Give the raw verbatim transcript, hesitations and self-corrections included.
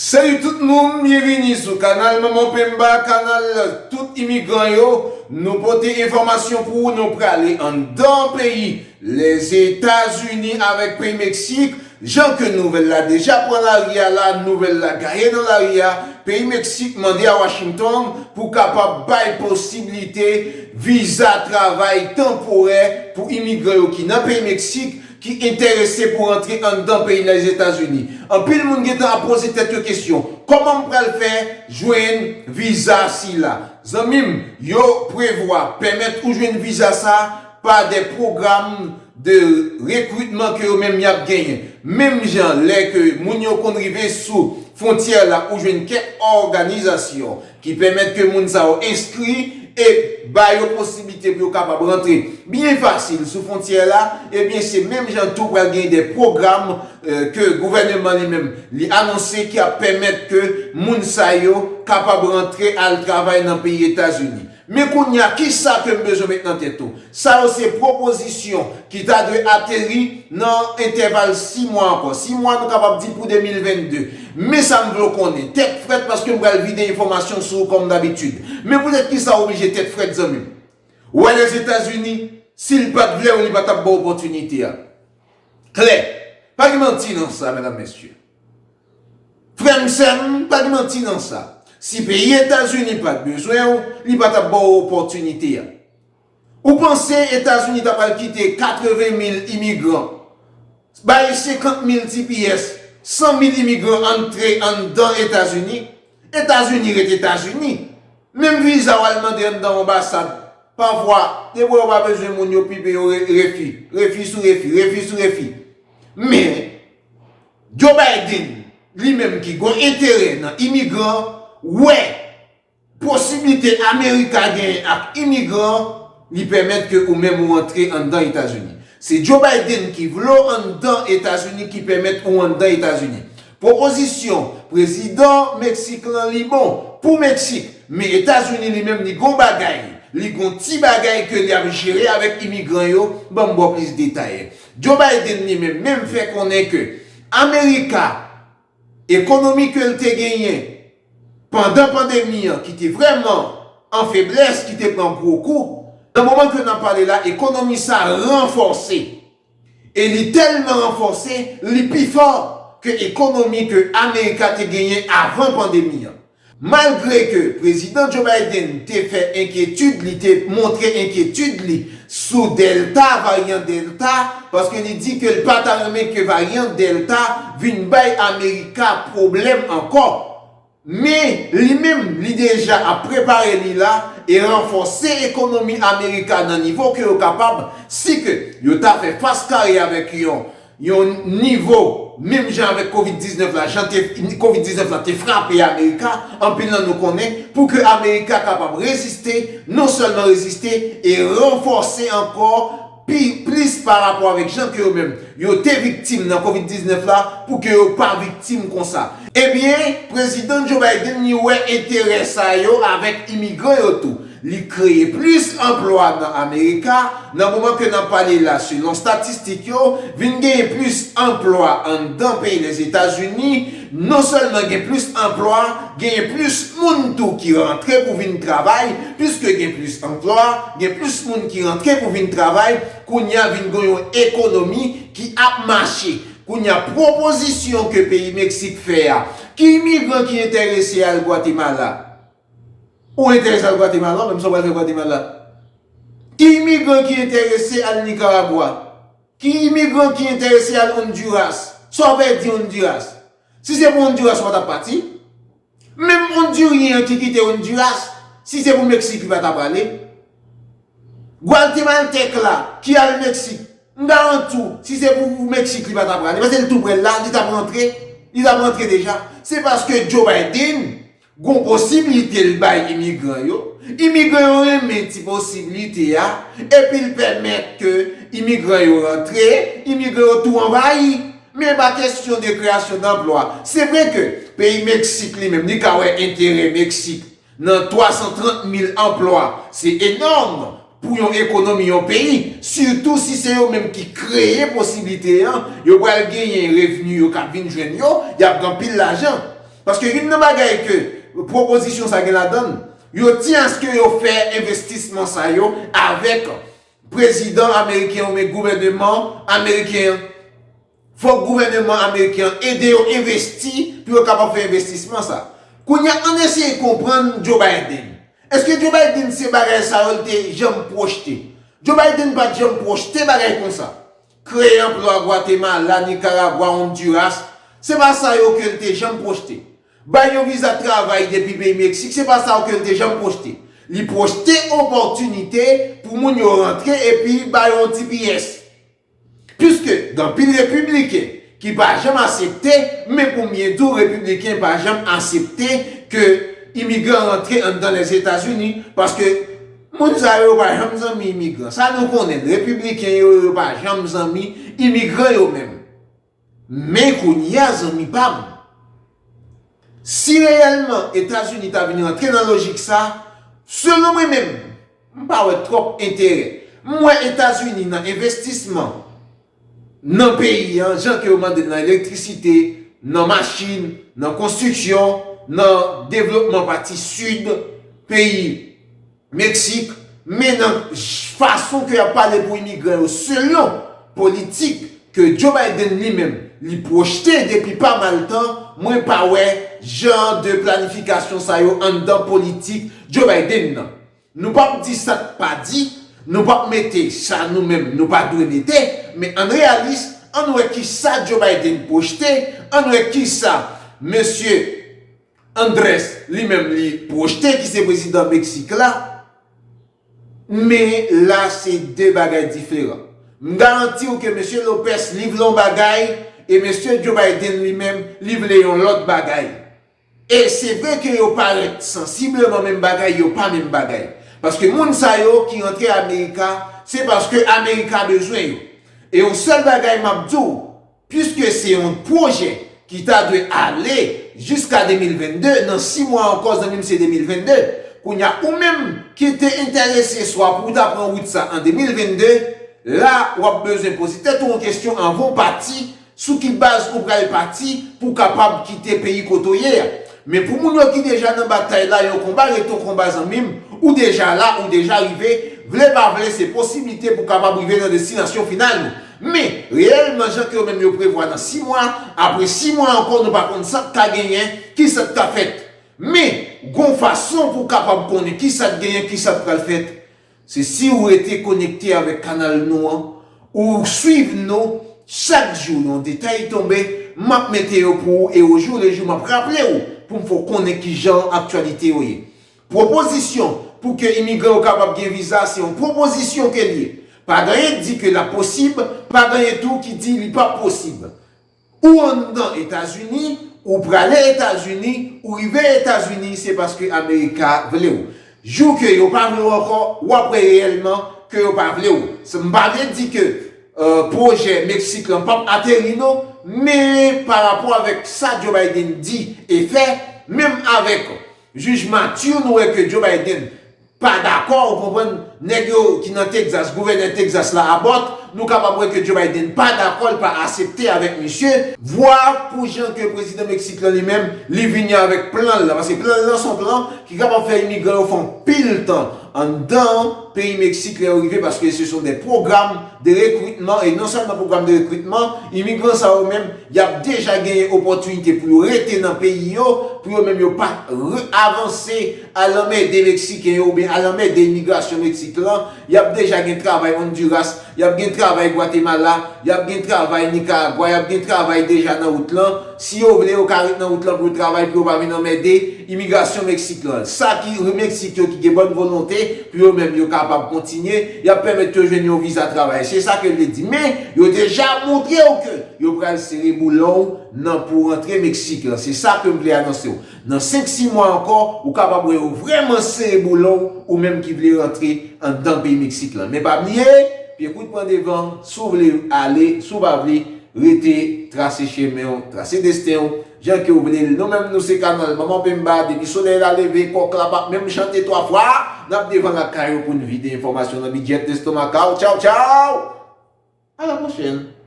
Salut tout moun, byenvini sou kanal Manman Pemba, kanal tout imigran yo. Nou pote enfòmasyon pou ou, nou prale anndan peyi Lèzetazini avèk peyi Meksik. Jan ke nouvèl la deja pran lari a la, nouvèl la gaye nan lari a, peyi Meksik mande a Washington pou kapab bay posiblite viza travay tanporè pou imigran yo ki nan peyi Meksik ki enterese pou rantre anndan peyi Lèzetazini. Anpil moun gentan ap poze tèt yo kesyon, kòman m pral fè jwenn viza sila? Zanmi m, yo prevwa pèmèt ou jwenn viza sa pa de pwogram de rekritman ke yo menm y ap genyen. Menm jan lè ke moun yo konn rive sou fwontyè la, ou jwenn kèk òganizasyon ki pèmèt ke moun sa yo enskri e ba yo posiblite pou yo kapab rantre byen fasil sou fwontyè la, ebyen se menm jan tou pral gen de pwogram eh, ke gouvèneman li menm li anonse ki ap pèmèt ke moun sa yo kapab rantre al travay nan peyi Etazini. Men kounye a, kisa ke m bezwen met nan tèt ou? Sa yo se pwopozisyon ki ta dwe ateri nan entèval sis mwa ankò. Sis mwa, nou kapab di pou de mil vennde. Men sa m vle w konnen, tèt frèt paske m pral vide enfòmasyon sou ou kòm dabitid. Men poutèt kisa w oblije tèt frèt, zanmi m? Ou wè Lèzetazini, si l pa t vle w, li pa t ap ba w opòtinite a. Klè. Pa gen manti nan sa, medam, mesye. Frè m, sè m, pa gen manti nan sa. Si peyi Etazini pa t bezwen w, li pa t ap ba w opòtinite a. Ou panse Etazini ta pral kite katreven mil imigran, bay senkant mil T P S, san mil imigran antre anndan Etazini? Etazini ret Etazini. Menm viza w al mande anndan yon anbasad, pafwa, depi w pa bezwen moun yo pipe yo re- refi, refi sou refi, refi sou refi. Men, Joe Biden, li menm ki gon enterè nan imigran, wè posiblite Amerika genyen ak imigran, li pèmèt ke ou menm ou antre anndan Etazini. Se Joe Biden ki vle w anndan Etazini, ki pèmèt ou anndan Etazini. Pwopozisyon prezidan Meksik lan, li bon pou Meksik, men Etazini li menm li gon bagay, li gon ti bagay ke li ap jere avèk imigran yo. Ban m ba w plis detay. Joe Biden li menm, menm fè konnen ke Amerika, ekonomi ke l te genyen pandan pandemi an, ki te vrèman an feblès, ki te pran gwo kou, nan moman ke n ap pale la, ekonomi sa ranfòse. E li tèlman ranfòse, li pi fò ke ekonomi ke Amerika te genyen avan pandemi an. Malgre ke prezidan Joe Biden te fè enkyetid, li te montre enkyetid li sou Delta, varyan Delta, paske li di ke l pa ta renmen ke varyan Delta vin bay Amerika pwoblèm ankò. Men, li menm, li deja ap prepare li la e ranfòse ekonomi Amerika nan nivo ke yo kapab, si ke yo ta fè fas kare avèk yon, yon nivo, menm jan avèk kovid diznèf la, jan te, kovid diznèf la te frape Amerika, anpil nan nou konnen, pou ke Amerika kapab reziste, non sèlman reziste, e ranfòse ankò pi, plis pa rapò avèk jan ke yo menm yo te viktim nan kovid diznèf la, pou ke yo pa viktim konsa. Ebyen, prezidan Joe Biden, li wè enterè sa yo avèk imigran yo tou. Li kreye plis anplwa nan Amerika. Nan moman ke n ap pale la, selon statistik yo, vin genyen plis anplwa anndan peyi Lèzetazini. Non sèlman gen plis anplwa, genyen plis moun tou ki rantre pou vin travay. Piske gen plis anplwa, gen plis moun ki rantre pou vin travay, kounye a vin gen yon ekonomi ki ap mache. Kounye a, pwopozisyon ke peyi Meksik fè a, ki imigran ki enterese al Gwatemala? Ou enterese al Gwatemala, menm sa w pral fè Gwatemala? Ki imigran ki enterese al Nikaragwa? Ki imigran ki enterese al Honduras? Sa w pèdi Honduras? Si se pou Honduras, ou pa t ap pati. Menm Ondiryen an ki kite Honduras, si se pou Meksik, li pa t ap prale. Gwaltemaltèk la, ki al Meksik, m garanti w, si se pou Meksik, li pa t ap prale. Paske l tou prè l la, li t ap rantre, li t ap rantre deja. Se paske Joe Biden gon posiblite l bay imigran yo. Imigran yo renmen ti posiblite a, epi l pèmèt ke imigran yo rantre, imigran yo tou anvayi. Men pa kesyon de kreyasyon danplwa. Se vre ke peyi Meksik li menm, li ka wè enterè Meksik nan twa san trant mil anplwa. Se enòm pou yon ekonomi yon peyi, sitou si se yo menm ki kreye posiblite an, yo pral genyen revni yo k ap vin jwenn yo, y ap gen anpil lajan. Paske youn nan bagay ke pwopozisyon sa gen ladan l, yo tyen aske yo fè envestisman sa yo avèk prezidan ameriken oubyen gouvèneman ameriken an. Fòk gouvèneman ameriken an ede yo envesti pou yo kapab fè envestisman sa. Kounye a, ann eseye konprann Joe Biden. Èske Joe Biden se bagay sa yo l te janm pwojte? Joe Biden pa t janm pwojte bagay konsa. Kreye anplwa Gwatemala, Nikaragwa, Honduras, se pa sa yo ke l te janm pwojte. Bay yon viza travay depi peyi Meksik, se pa sa yo ke l te janm pwojte. Li pwojte opòtinite pou moun yo rantre epi ba yo yon ti pyès. Piske gen anpil repibliken ki pa janm aksepte, men pou m byen di w, repibliken pa janm aksepte ke imigran rantre anndan Lèzetazini, paske moun sa yo, yo pa janm zanmi imigran. Sa nou konnen, repibliken yo, yo pa janm zanmi imigran yo menm. Men kounye a, zanmi pa m, si reyèlman Etazini ta vin rantre nan lojik sa, selon mwen menm, m pa wè twòp enterè. M wè Etazini nan envestisman nan peyi an, jan ke yo mande l nan elektrisite, nan machin, nan konstriksyon, nan devlopman pati sid peyi Meksik, men nan fason ke y ap pale pou imigran yo, selon politik ke Joe Biden li menm li pwojte depi pa mal tan, mwen pa wè jan de planifikasyon sa yo anndan politik Joe Biden nan. Nou p ap di sa k pa di, nou p ap mete sa nou menm nou pa dwe mete, men ann reyalis, ann wè kisa Joe Biden pwojte, ann wè kisa mesye Andrés li menm li pwojte ki se prezidan Meksik la, men la se de bagay diferan. M garanti w ke mesye Lopez li vle yon bagay e mesye Joe Biden li menm li vle yon lòt bagay. E se vre ke yo parèt sansibleman menm bagay, yo pa menm bagay. Paske moun sa yo ki rantre Amerika, se paske Amerika bezwen yo. E yon sèl bagay m ap di w, piske se yon pwojè ki ta dwe ale jiska de mil vennde, nan sis mwa ankò, zanmi m, se de mil vennde. Kounye a, ou menm ki te enterese swa pou w ta pran wout sa an de mil vennde, la, w ap bezwen poze tèt ou yon kesyon anvan w pati, sou ki baz ou pral pati pou w kapab kite peyi kote w ye a. Men pou moun yo ki deja nan batay la, yon konba rete yon konba, zanmi m, ou deja la, ou deja rive, vle pa vle, se posiblite pou w kapab rive nan destinasyon final ou. Men, reyèlman, jan ke yo menm yo prevwa nan sis mwa, apre sis mwa ankò, nou pa konn sa k ka genyen, ki sa k ka fèt. Men, gon fason pou w kapab konnen ki sa k genyen, ki sa k pral fèt. Se si w rete konekte avèk kanal nou an, ou swiv nou chak jou, yon detay tonbe, m ap mete yo pou ou e o jou le jou m ap raple w pou m fè w konnen kijan aktyalite yo ye. Pwopozisyon pou ke imigran yo kapab gen viza, se yon pwopozisyon ke l ye. Pa gen anyen k di ke l ap posib, pa gen anyen tou ki di li p ap posib. Ou anndan Etazini, ou prale Etazini, ou rive Etazini, se paske Amerika vle w. Jou ke yo pa vle w ankò, w ap wè reyèlman ke yo pa vle w. Sa m pa vle di ke euh, pwojè Meksik lan p ap ateri non, men pa rapò avèk sa Joe Biden di e fè, menm avèk jij Matthew, nou wè ke Joe Biden pa dakò, ou konprann, nèg yo ki nan Texas, gouvènè Texas la, Abbott, nou kapab wè ke Joe Biden pa dakò, l pa aksepte avèk misye. Vwa pou jan ke prezidan Meksik lan li menm, li vini avèk plan l la, paske plan l lan se yon plan ki kapab fè imigran yo fè anpil tan anndan peyi Meksik lè yo rive, paske se son de pwogram de rekritman, e non sèlman pwogram de rekritman, imigran sa yo menm, y ap deja genyen opòtinite pou yo rete nan peyi yo, pou yo menm yo pa re-, avanse al anmède Meksiken yo oubyen al anmède imigrasyon Meksik lan, y ap deja gen travay Honduras, y ap gen travay Gwatemala, y ap gen travay Nikaragwa, y ap gen travay deja nan wout lan. Si yo vle, yo ka ret nan wout lan pou yo travay, pou yo pa vin anmède imigrasyon Meksik lan. Sa ki Meksik yo ki gen bòn volonte pou yo menm yo kapab kontinye, y ap pèmèt yo jwenn yon viza travay. Se sa ke l vle di. Men, yo deja montre w ke yo pral sere boulon w nan pou w rantre Meksik lan. Se sa ke m vle anonse w. Nan senk sis mwa ankò, ou kapab wè yo vrèman sere boulon w, ou menm ki vle rantre anndan peyi Meksik lan. Men pa bliye, pye kout pran devan, si w vle ale, si w pa vle, rete, trase chemen w, trase desten w, jan ke w vle l. Nou menm, nou se kanal Manman Pemba, depi solèy la leve, kòk la p ap menm chante twa fwa, n ap devan lakay ou pou n vide enfòmasyon nan bidjèt lestomak ou. Tchaw, tchaw! A la pwochèn!